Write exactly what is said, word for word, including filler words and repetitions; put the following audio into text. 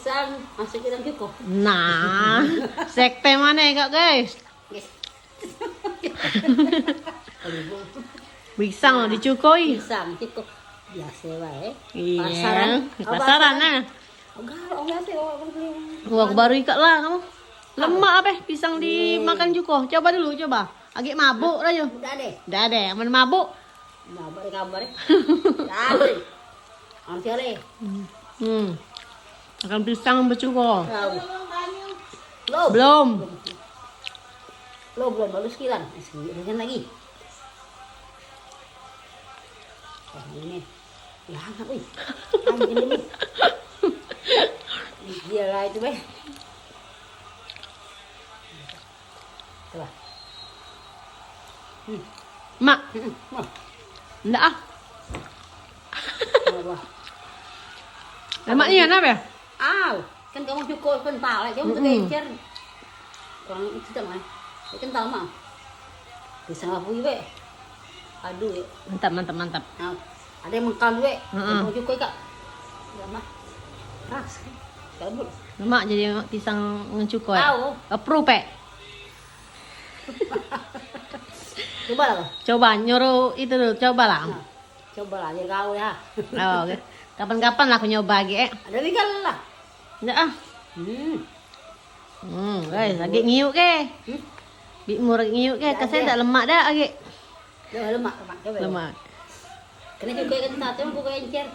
Kan masuk ke dalam cuko. Nah, sekte mane kak, guys? Pisang lo dicukoi. Pisang cuko. Biasa bae. Iya. Pasaran. Pasaran, nah. Enggak, orang biasa, orang beli. Wah, baru ikak lah kamu. Lemak ape pisang dimakan cuko? Coba dulu, coba. Agek mabuk dah yo. Udah deh. Udah deh, amen mabuk. Mabuk di kamar. Tadi. Ansi ale. Hmm. Makan pisang becuko. Tahu. Belum. Belum. Belum, belum, baru sekilan. Eh, sekilan lagi. Wah, ini. Ya, anak, wih. Anjing ini. Dia lah itu, weh. Coba. Hmm. Mak. Hmm, hmm. Ndak ah. Wah, wah. Lemak nian ape? Au, kan kamu cukup kental, eh. Kamu Mm-mm. Kegencer. Kurang itu tak, Mai. Kental, Mak. Pisang abu ibe. Aduh, ya. Mantap, mantap, mantap. Nah, ada yang mengkal gue. Heeh. Mau cukup, Kak. Udah, Mak. Keras. Kalau bu- Lemak jadi pisang ngecuko, ya? Tahu. Approve, Pek. Coba lah, Kak. Coba, nyuruh itu dulu, coba lah. Nah, coba lah, jadi kau ya. Oh, oke. Kapan-kapan lah aku nyoba lagi, eh. Ada tinggal lah. Ndak ah. Hmm. Hmm, guys, lagi ngiuk ke? Hmm? Bik mur ngiuk ke? Ndak kasih ada. Ndak lemak dah lagi. Dah lemak, lemak. Coba. Lemak. Kena juga kan satu, aku encer.